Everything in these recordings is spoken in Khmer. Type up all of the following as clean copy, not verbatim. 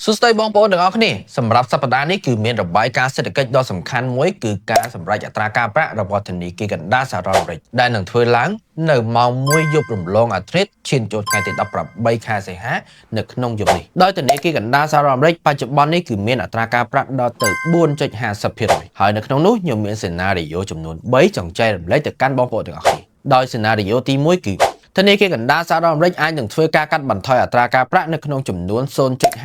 សួស្តីបងប្អូនទាំងអស់គ្នា។សម្រាប់សប្តាហ៍នេះគឺមានរបាយការណ៍សេដ្ឋកិច្ចដ៏សំខាន់មួយគឺការសម្រេចអត្រាការប្រាក់របស់ធនាគារកណ្ដាលសហរដ្ឋអាមេរិកដែលនឹងធ្វើឡើងនៅម៉ោង1យប់រំលងអាធ្រាត្រឈានចូលថ្ងៃទី18ខែសីហានៅក្នុងយប់នេះដោយធនាគារកណ្ដាលសហរដ្ឋអាមេរិកបច្ចុប្បន្ននេះគឺមានអត្រាការប្រាក់ដល់ទៅ4.50%ហើយនៅក្នុងនោះខ្ញុំមាន scenario ចំនួន3ចង់ចែករំលែកទៅកាន់បងប្អូនទាំងអស់គ្នា។ដោយ scenario ទី1គឺធនាគារកណ្ដាលសហរដ្ឋអាមេរិកអាចនឹងធ្វើការកាត់បន្ថយអត្រាការប្រាក់នៅក្នុងចំនួន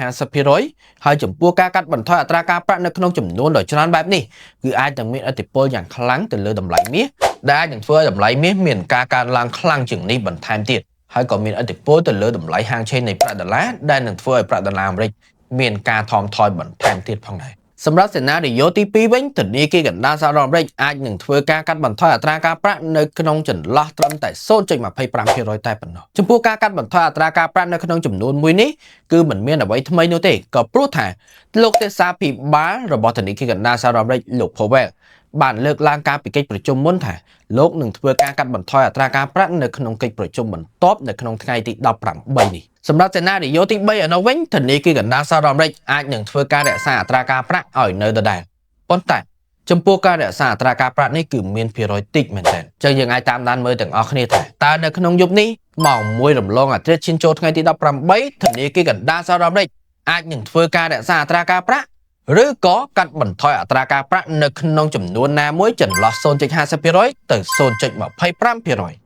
0.50%ហើយចំពោះការកាត់បន្ថយអត្រាការប្រាក់នៅក្នុងចំនួនដ៏ច្រើនបែបនេះគឺអាចនឹងមានឥទ្ធិពលយ៉ាងខ្លាំងទៅលើតម្លៃមាសដែលអាចនឹងធ្វើឲ្យតម្លៃមាសមានការកើនឡើងខ្លាំងជាងនេះបន្ថែមទៀតហើយក៏មានឥទ្ធិពលទៅលើតម្លៃហាងឆេងនៃប្រាក់ដុល្លារដែលនឹងធ្វើឲ្យប្រាក់ដុល្លារអាមេរិកមានការថមថយបន្ថែមទៀតផងដែរសម្រាប់ scenario ទី2វិញធនាគារកណ្ដាលសហរដ្ឋអាមេរិកអាចនឹងធ្វើការកាត់បន្ថយអត្រាការប្រាក់នៅក្នុងចន្លោះត្រឹមតែ0.25%តែប៉ុណ្ណោះចំពោះការកាត់បន្ថយអត្រាការប្រាក់នៅក្នុងចំនួនមួយនេះគឺមិនមានអ្វីថ្មីនោះទេក៏ព្រោះថាលោកទេសាភិបាលរបស់ធនាគារកណ្ដាលសហរដ្ឋអាមេរិកលោក Powell បានលើកឡើងការពីកិច្ចប្រជុំមុនថាលោកនឹងធ្វើការកាត់បន្ថយអត្រាការប្រាក់នៅក្នុងកិច្ចប្រជុំបន្ទាប់នៅក្នុងថ្ងៃទី18នេះសម្រាប់ scenario ទី3ឯនោះវិញធនាគារកណ្ដាលសហរដ្ឋអាមេរិកអាចនឹងធ្វើការរក្សាអត្រាការប្រាក់ឲ្យនៅដដែលប៉ុន្តែចំពោះការរក្សាអត្រាការប្រាក់នេះគឺមានភាគរយតិចមែនទែនចឹងយើងអាចតាមដានមើលទាំងអស់គ្នាថាតើនៅក្នុងយប់នេះម៉ោង1រំលងអាធ្រាត្រឈានចូលថ្ងៃទី18ធនាគារកណ្ដាលសហរដ្ឋអាមេរិកអាចនឹងធ្វើការរក្សាអត្រាការប្រាក់ឬក៏កាត់បន្ថយអត្រាការប្រាក់នៅក្នុងចំនួនណាមួយចន្លោះ0.50%ទៅ0.25%។